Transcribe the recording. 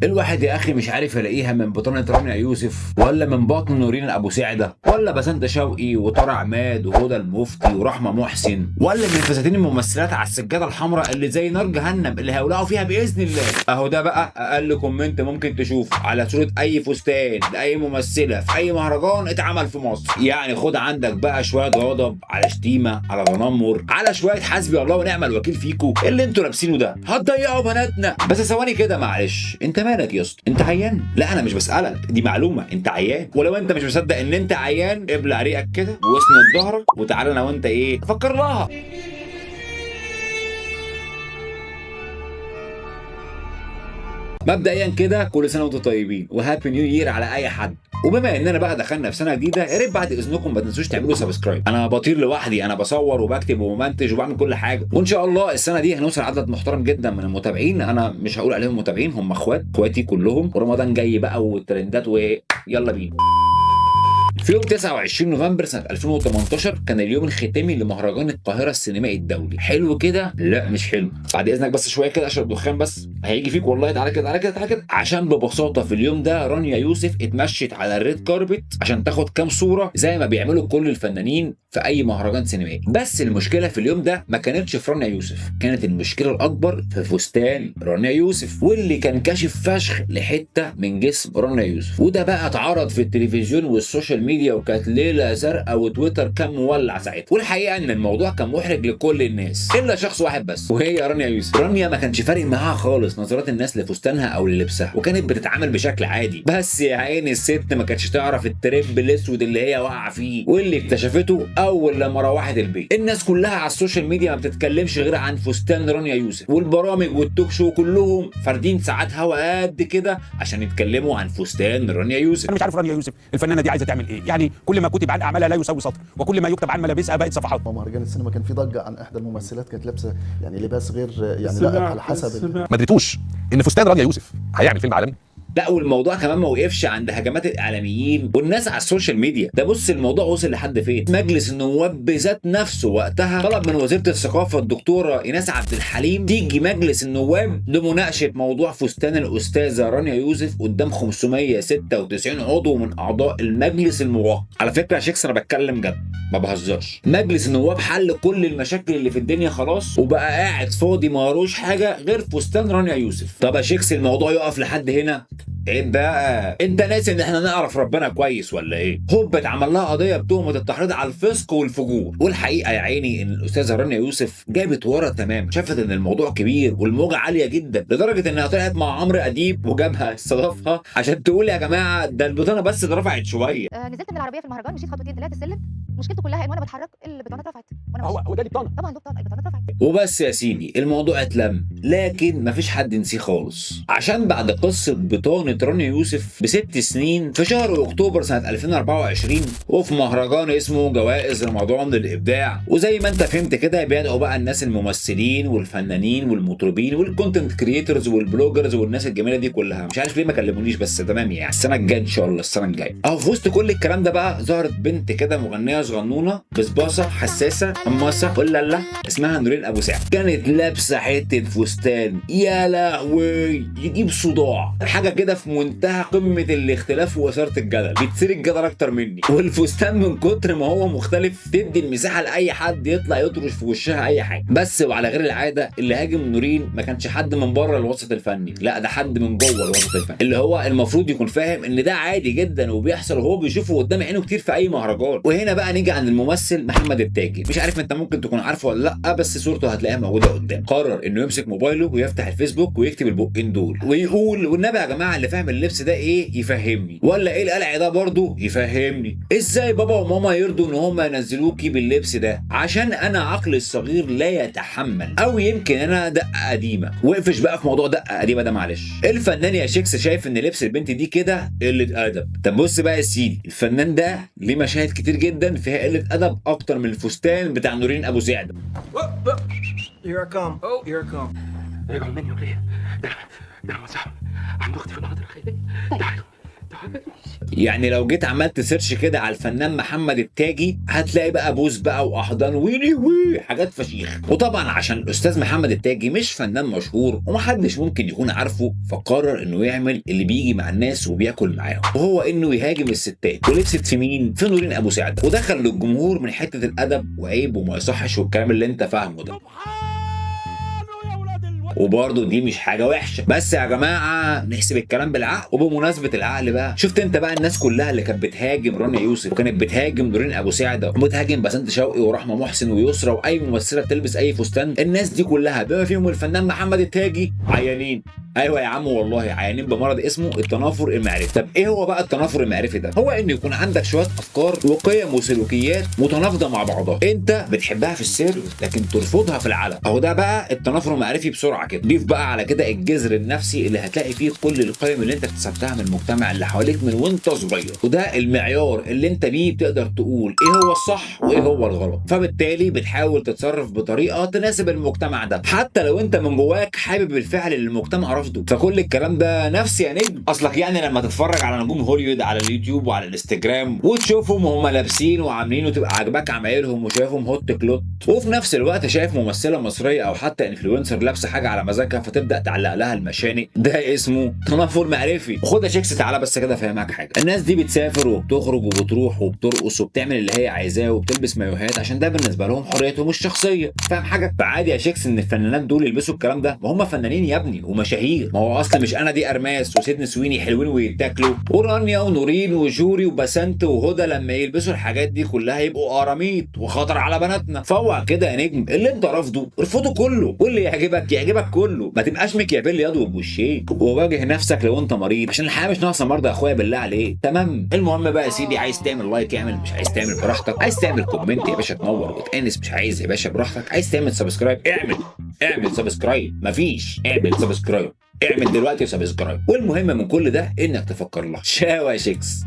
الواحد يا اخي مش عارف يلاقيها من بطانه رانيا يوسف، ولا من بطن نورين ابو سعدة، ولا بسنت شوقي وطارق عماد وهدى المفتي ورحمة محسن، ولا من فساتين الممثلات على السجادة الحمراء اللي زي نار جهنم اللي هيولعوا فيها باذن الله. اهو ده بقى اقل comment ممكن تشوفه على صوره اي فستان لاي ممثلة في اي مهرجان اتعمل في مصر. يعني خد عندك بقى شوية غضب على شتيمه على تنمر على شوية حسبي الله ونعم الوكيل فيكو، اللي انتوا لابسينه ده هتضيعوا بناتنا. بس ثواني كده معلش، انت مالك يا اسطى؟ انت عيان؟ لا انا مش بسالك، دي معلومة، انت عيان. ولو انت مش مصدق ان انت عيان ابلع ريقك كده واسند ظهرك وتعالى انا وانت ايه فكر لها. مبدئيا كده كل سنة وانتم طيبين و happy new year على اي حد. وبما اننا بقى دخلنا في سنة جديدة، يا ريت بعد اذنكم ما تنسوش تعملوا subscribe. انا بطير لوحدي، انا بصور وبكتب وبمنتج وبعمل كل حاجة، وان شاء الله السنة دي هنوصل عدد محترم جدا من المتابعين. انا مش هقول عليهم متابعين، هم اخواتي كلهم. ورمضان جاي بقى والترندات، ويلا بينا. في يوم 29 نوفمبر سنة 2018 كان اليوم الختامي لمهرجان القاهرة السينمائي الدولي. حلو كده؟ لا مش حلو. بعد إذنك بس شوية كده أشرب دخان بس هيجي فيك والله. تعالى كده تعالى كده تعالى كده. عشان ببساطة في اليوم ده رانيا يوسف اتمشت على ال red carpet عشان تاخد كام صورة زي ما بيعملوا كل الفنانين في أي مهرجان سينمائي. بس المشكلة في اليوم ده ما كانتش في رانيا يوسف، كانت المشكلة الأكبر في فستان رانيا يوسف، واللي كان كاشف فشخ لحتة من جسم رانيا يوسف. وده بقى اتعرض في التلفزيون وال social media، وكانت ليلة زرقاء، وتويتر كان مولع ساعتها. والحقيقة ان الموضوع كان محرج لكل الناس الا شخص واحد بس، وهي رانيا يوسف. رانيا ما كانش فارق معاها خالص نظرات الناس لفستانها او للبسها، وكانت بتتعامل بشكل عادي. بس يا عيني الست ما كانتش تعرف ال trip الاسود اللي هي واقعه فيه، واللي اكتشفته اول لما روحت البيت. الناس كلها على ال social media ما بتتكلمش غير عن فستان رانيا يوسف، والبرامج وال talk show كلهم فاردين ساعات هوا قد كده عشان يتكلموا عن فستان رانيا يوسف. انا مش عارف رانيا يوسف الفنانة دي عايزه تعمل ايه. يعني كل ما كتب عن اعمالها لا يساوي سطر، وكل ما يكتب عن ملابسها بقت صفحات. مهرجان السينما كان في ضجه عن احدى الممثلات كانت لابسه يعني لباس غير يعني لائق على حسب ما دريتوش ان فستان رانيا يوسف هيعمل فيلم عالمي. لا والموضوع كمان ما وقفش عند هجمات الاعلاميين والناس على ال social media. ده بص الموضوع وصل لحد فين. مجلس النواب بذات نفسه وقتها طلب من وزيره الثقافة الدكتورة ايناس عبد الحليم تيجي مجلس النواب لمناقشة موضوع فستان الاستاذة رانيا يوسف قدام 596 عضو من اعضاء المجلس الموقر. على فكرة يا شيكس انا بتكلم جد ما بهزرش. مجلس النواب حل كل المشاكل اللي في الدنيا خلاص، وبقى قاعد فاضي ما وروش حاجة غير فستان رانيا يوسف. طب يا شيكس الموضوع يقف لحد هنا؟ ايه بقى؟ انت ناسي ان احنا نعرف ربنا كويس ولا ايه؟ هوب اتعمل لها قضية بتهمه التحريض على الفسق والفجور. والحقيقة يا عيني ان الاستاذة رانيا يوسف جابت ورا تمام، شافت ان الموضوع كبير والموجه عالية جدا، لدرجة انها طلعت مع عمرو اديب وجابها استضافها عشان تقول يا جماعة ده البطانة بس اترفعت شوية. نزلت من العربية في المهرجان، مشيت خطوتين ثلاثة السلم، مشكلته كلها ان وانا بتحرك البطانة اترفعت. هو ده اللي بطانه؟ طبعا ده بطانه، البطانة اترفعت. وبس يا سيدي الموضوع اتلم، لكن مفيش حد نسيه خالص، عشان بعد قصة بطانه رانيا يوسف ب6 سنين في شهر اكتوبر سنة 2024، وفي مهرجان اسمه جوائز رمضان للابداع، وزي ما انت فهمت كده بيدعوا بقى الناس الممثلين والفنانين والمطربين وال content creators وال bloggers والناس الجميلة دي كلها. مش عارف ليه ما كلمونيش، بس تمام يعني السنة الجاية ان شاء الله السنة الجاية. اهو في وسط كل الكلام ده بقى ظهرت بنت كده مغنيه صغنونه بسباصه حساسة قماصه ولا لا اسمها نورين ابو سعد. كانت لابسه حتة فستان يا لهوي يجيب صداع، حاجة كده في منتهى قمة الاختلاف واثاره الجدل، بتثير الجدل اكتر مني. والفستان من كتر ما هو مختلف تدي المساحة لاي حد يطلع يطرش في وشها اي حاجة. بس وعلى غير العادة اللي هاجم نورين ما كانش حد من بره الوسط الفني، لا ده حد من جوه الوسط الفني اللي هو المفروض يكون فاهم ان ده عادي جدا وبيحصل وهو بيشوفه قدام عينه كتير في اي مهرجان. وهنا بقى نيجي عند الممثل محمد التاجي، مش عارف انت ممكن تكون عارفه ولا لا، بس صورته هتلاقيها موجودة قدام. قرر انه يمسك موبايله ويفتح الفيسبوك ويكتب البقين دول ويقول والنبي يا جماعة اللي فاهم اللبس ده ايه يفهمني، ولا ايه القلع ده برضه يفهمني، ازاي بابا وماما يرضوا ان هم ينزلوكي باللبس ده؟ عشان انا عقلي الصغير لا يتحمل، او يمكن انا دقه قديمة. وقفش بقى في موضوع دقه قديمة ده معلش. الفنان يا شيكس شايف ان لبس البنت دي كده قلة ادب. طب بص بقى يا سيدي، الفنان ده ليه مشاهد كتير جدا فيها قلة ادب اكتر من الفستان بتاع نورين ابو سعد. Here I come. Oh, here I come. رجعوا مني وليه؟ ده انا عند اختي في النهضة الخيرية. تعالوا تعالوا. يعني لو جيت عملت search كده على الفنان محمد التاجي هتلاقي بقى بوس بقى واحضان ويلي وي حاجات فشيخ. وطبعا عشان الاستاذ محمد التاجي مش فنان مشهور ومحدش ممكن يكون عارفه، فقرر انه يعمل اللي بيجي مع الناس وبياكل معاهم، وهو انه يهاجم الستات. ولبست في مين؟ في نورين ابو سعد، ودخل للجمهور من حتة الادب وعيب وما يصحش والكلام اللي انت فاهمه ده. وبرضه دي مش حاجة وحشة، بس يا جماعة نحسب الكلام بالعقل. وبمناسبة العقل بقى، شفت انت بقى الناس كلها اللي كانت بتهاجم رانيا يوسف وكانت بتهاجم نورين ابو سعدة وبتهاجم بسنت شوقي ورحمة محسن ويسرى واي ممثلة بتلبس اي فستان، الناس دي كلها بما فيهم الفنان محمد التاجي عيانين. ايوه يا عم والله عيانين بمرض اسمه التنافر المعرفي. طب ايه هو بقى التنافر المعرفي ده؟ هو انه يكون عندك شوية افكار وقيم وسلوكيات متناقضة مع بعضها، انت بتحبها في السر لكن ترفضها في العلن. اهو ده بقى التنافر المعرفي بسرعة كده. ضيف بقى على كده الجذر النفسي اللي هتلاقي فيه كل القيم اللي انت اكتسبتها من المجتمع اللي حواليك من وانت صغير، وده المعيار اللي انت بيه بتقدر تقول ايه هو الصح وايه هو الغلط، فبالتالي بتحاول تتصرف بطريقة تناسب المجتمع ده حتى لو انت من جواك حابب الفعل اللي المجتمع رافضه. فكل الكلام ده نفسي يا نجم. اصلك يعني لما تتفرج على نجوم هوليوود على اليوتيوب وعلى الانستجرام وتشوفهم وهم لابسين وعاملين وتبقى عاجباك عمايلهم وشايفهم haute culotte، وفي نفس الوقت شايف ممثلة مصرية او حتى influencer لابسه حاجة على مزاجها فتبدا تعلق لها المشانق، ده اسمه تنافر معرفي. وخد يا شيكس تعالى بس كده افهمك حاجة، الناس دي بتسافر وبتخرج وبتروح وبترقص وبتعمل اللي هي عايزاه وبتلبس مايوهات عشان ده بالنسبة لهم حريتهم الشخصية، فاهم حاجة؟ فعادي يا شيكس ان الفنانات دول يلبسوا الكلام ده، ما هم فنانين يا ابني ومشاهير. ما هو اصلا مش انا دي ارماس وسيدني سويني حلوين ويتاكلوا، ورانيا ونورين وجوري وبسنت وهدى لما يلبسوا الحاجات دي كلها يبقوا قراميط وخطر على بناتنا. فوق كده يا نجم، اللي انت رافضه ارفضه كله، واللي يعجبك يعجبك كله، ما تبقاش ميكيافيلي ياض وبوشين، وواجه نفسك لو انت مريض عشان الحياة مش ناقصه مرضى يا اخويا بالله عليك. تمام. المهم بقى يا سيدي، عايز تعمل like اعمل، مش عايز تعمل براحتك، عايز تعمل comment يا باشا تنور وتانس، مش عايز يا باشا براحتك، عايز تعمل subscribe اعمل subscribe، مفيش اعمل subscribe، اعمل دلوقتي subscribe. والمهم من كل ده انك تفكر لها. شاو يا شيكس.